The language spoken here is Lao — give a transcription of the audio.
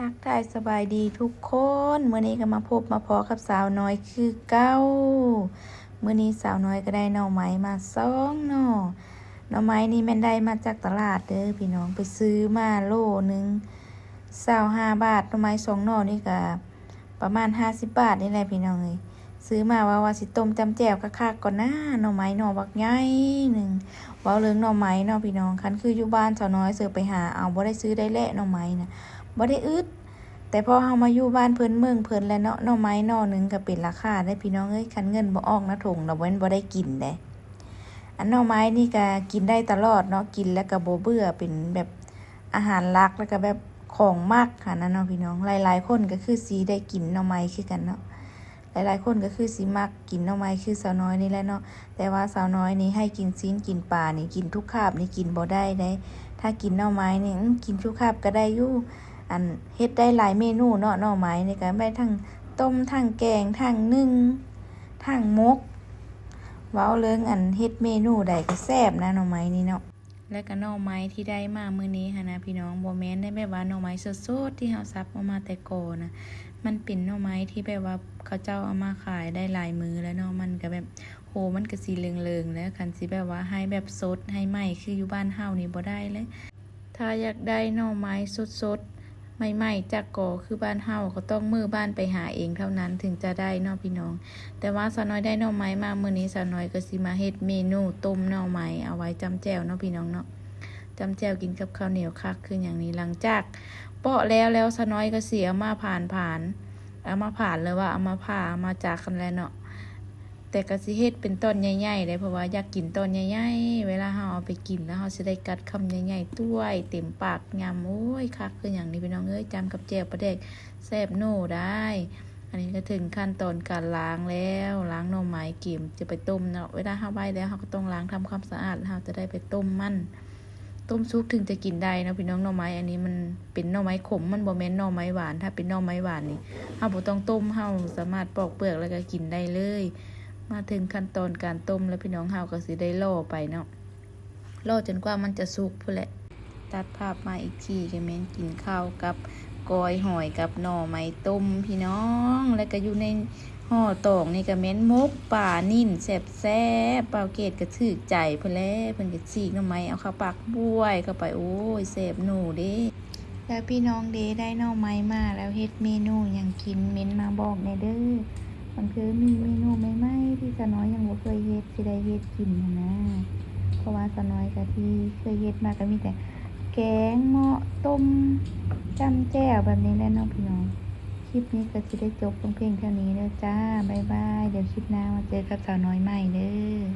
ທັກທາຍສະບາຍດີທຸກຄົນ, ມື້ນີ້ກໍມາພົບມາພໍ້ກັບສາວນ້ອຍຄືເກົ່າ. ມື້ນີ້ສາວນ້ອຍກໍໄດ້ໜໍ່ໄມ້ມາສອງໜໍ່. ໜໍ່ໄມ້ນີ້ແມ່ນໄດ້ມາຈາກຕະຫຼາດເດີພີ່ນ້ອງ, ໄປຊື້ມາໂລໜຶ່ງຊາວຫ້າບາດ. ໜໍ່ໄມ້ສອງໜໍ່ນີ້ກໍປະມານຫ້າສິບບາດນີ້ແຫຼະພີ່ນ້ອງເອີຍ. ຊື້ມາວ່າ ວ່າຊິຕົ້ມຈ້ຳແຈ່ວຄັກໆກ່ອນນາ. ໜໍ່ໄມ້ໜໍ່ບັກໃຫຍ່ໜຶ່ງ. ເວົ້າເລື່ອງໜໍ່ໄມ້ເນາະພີ່ນ້ອງ, ຄັນຄືຢູ່ບ້ານສາວນ້ອຍເສີໄປຫາເອົາ, ບໍ່ໄດ້ຊື້ໄດ້ແຫຼະໜໍ່ໄມ້ນະ, ບໍ່ໄດ້ອຶດ. ແຕ່ພໍເຮົາມາຢູ່ບ້ານເພິ່ນເມືອງເພິ່ນແລ້ວເນາະ, ໜໍ່ໄມ້ໜໍ່ໜຶ່ງກໍເປັນລາຄາເດ້ພີ່ນ້ອງເອີຍ. ຄັນເງິນບໍ່ອອກໜ້າຖົງລະແມ່ນບໍ່ໄດ້ກິນເດ້. ອັນໜໍ່ໄມ້ນີ້ກໍກິນໄດ້ຕະຫຼອດເນາະ, ກິນແລ້ວກໍບໍ່ເບື່ອ, ເປັນແບບອາຫານຫຼັກ ແລ້ວກໍແບບຂອງມັກຫັ້ນນະເນາະພີ່ນ້ອງ. ຫຼາຍໆຄົນກໍຄືຊິໄດ້ກິນໜໍ່ໄມ້ຄືກັນເນາະ. ຫຼາຍໆຄົນກໍຄືຊິມັກກິນໜໍ່ໄມ້ຄືສາວນ້ອຍນີ້ແຫຼະເນາະ, ແຕ່ວ່າສາວນ້ອຍນີ້ໃຫ້ກິນຊີ້ນກິນປານີ້ ກິນທຸກຄາບນີ້ກິນບໍ່ໄດ້ເດ້. ຖ້າກິນໜໍ່ໄມ້ນີ້ ອືມ ກິນທຸກຄາບກໍໄດ້ຢູ່. ອັນເຮັດໄດ້ຫຼາຍເມນູເນາະ, ໜໍ່ໄມ້ນີ້ກໍໄດ້ທັງຕົ້ມ ທັງແກງ ທັງໜຶ້ງ ທັງໝົກ. ເວົ້າເລື່ອງອັນເຮັດເມນູໃດກໍແຊບນະໜໍ່ໄມ້ນີ້ເນາະ. ແລະກະໜໍ່ໄມ້ທີ່ໄດ້ມາມື້ນີ້ຫັ້ນນະພີ່ນ້ອງ, ບໍ່ແມ່ນໄດ້ແບບວ່າໜໍ່ໄມ້ສົດໆທີ່ເຮົາສັບອອກມາແຕ່ກໍນະ, ມັນເປັນໜໍ່ໄມ້ທີ່ແບບວ່າເຂົາເຈົ້າເອົາມາຂາຍໄດ້ຫຼາຍມື້ແລ້ວເນາະ. ມັນກະແບບ ໂຫ ມັນກະຊິເຫຼືອງໆແລ້ວ, ຄັນຊິແບບວ່າໃຫ້ແບບສົດໃຫ້ໃໝ່ຄືຢູ່ບ້ານເຮົານີ້ບໍ່ໄດ້ເລີຍ. ຖ້າຢາກໄດ້ໜໍ່ໄມ້ສົດໆ ໃໝ່ໆຈາກກໍຄືບ້ານເຮົາ ກໍຕ້ອງມື້ບ້ານໄປຫາເອງເທົ່ານັ້ນເຖິງຈະໄດ້ເນາະພີ່ນ້ອງ. ແຕ່ວ່າສາວນ້ອຍໄດ້ໜໍ່ໄມ້ມາມື້ນີ້, ສາວນ້ອຍກໍຊິມາເຮັດເມນູຕົ້ມໜໍ່ໄມ້ ເອົາໄວ້ຈ້ຳແຈ່ວເນາະພີ່ນ້ອງເນາະ, ຈ້ຳແຈ່ວກິນກັບເຂົ້າໜຽວຄັກຄືຫຍັງນີ້. ຫຼັງຈາກເປາະແລ້ວແລ້ວ, ສາວນ້ອຍກໍຊິເອົາມາຜານໆ ເອົາມາຜານ ຫຼືວ່າເອົາມາຜ່າ ເອົາມາຈັກຫັ້ນແຫຼະເນາະ. ແຕ່ກໍຊິເຮັດເປັນຕອນໃຫຍ່ໆເດ້, ເພາະວ່າຢາກກິນຕອນໃຫຍ່ໆ, ເວລາເຮົາເອົາໄປກິນແລ້ວ ເຮົາຊິໄດ້ກັດຄຳໃຫຍ່ໆ ຕ້ວຍເຕັມປາກ ຍຳ ໂອ້ຍ ຄັກຄືຫຍັງນີ້ພີ່ນ້ອງເອີຍ. ຈ້ຳກັບແຈ່ວປາແດກ ແຊບໂນດາຍ. ອັນນີ້ກໍເຖິງຂັ້ນຕອນການລ້າງແລ້ວ, ລ້າງໜໍ່ໄມ້ກຽມຈະໄປຕົ້ມເນາະ. ເວລາເຮົາໄວ້ແລ້ວ ເຮົາກໍຕ້ອງລ້າງທຳຄວາມສະອາດ, ເຮົາຈະໄດ້ໄປຕົ້ມມັນ. ຕົ້ມສຸກເຖິງຈະກິນໄດ້ເນາະພີ່ນ້ອງ. ໜໍ່ໄມ້ອັນນີ້ມັນເປັນໜໍ່ໄມ້ຂົມ, ມັນບໍ່ແມ່ນໜໍ່ໄມ້ຫວານ. ຖ້າເປັນໜໍ່ໄມ້ຫວານນີ້ ເຮົາບໍ່ຕ້ອງຕົ້ມ, ເຮົາສາມາດປອກເປືອກແລ້ວກໍກິນໄດ້ເລີຍ. ມາເຖິງຂັ້ນຕອນການຕົ້ມແລ້ວພີ່ນ້ອງ, ເຮົາກໍຊິໄດ້ລໍໄປເນາະ, ລໍຈົນກວ່າມັນຈະສຸກພຸ້ນແຫຼະ. ຕັດພາບມາອີກທີກໍແມ່ນກິນເຂົ້າກັບກ້ອຍຫອຍກັບໜໍ່ໄມ້ຕົ້ມພີ່ນ້ອງ. ແລ້ວກໍຢູ່ໃນຫໍ່ຕອງນີ້ກໍແມ່ນໝົກປານິນແຊບໆ, ບ່າວເກດກໍຖືກໃຈເພິ່ນແຫຼະ, ເພິ່ນກໍສີກໜໍ່ໄມ້ເອົາເຂົ້າປາກບ້ວຍເຂົ້າໄປ, ໂອ້ຍ ແຊບໂນເດ້. ແລ້ວພີ່ນ້ອງເດ ໄດ້ໜໍ່ໄມ້ມາແລ້ວເຮັດເມນູຫຍັງກິນ ເມັ້ນມາບອກແດ່ເດີ. ບາງເທື່ອມີເມນູໃໝ່ໆທີ່ສາວນ້ອຍຍັງບໍ່ເຄີຍເຮັດ ຊິໄດ້ເຮັດກິນຫັ້ນນະ. ເພາະວ່າສາວນ້ອຍກະທີ່ເຄີຍເຮັດມາກະມີແຕ່ແກງເນາະ, ຕົ້ມ, ຈ້ຳແຈ່ວແບບນີ້ແຫຼະເນາະພີ່ນ້ອງ. ຄລິບນີ້ກະຊິໄດ້ຈົບລົງພຽງເທົ່ານີ້ເດີຈ້າ. ບາຍບາຍ, ດຽວຄລິບໜ້າມາເຈີກັບສາວນ້ອຍໃໝ່ເດີ.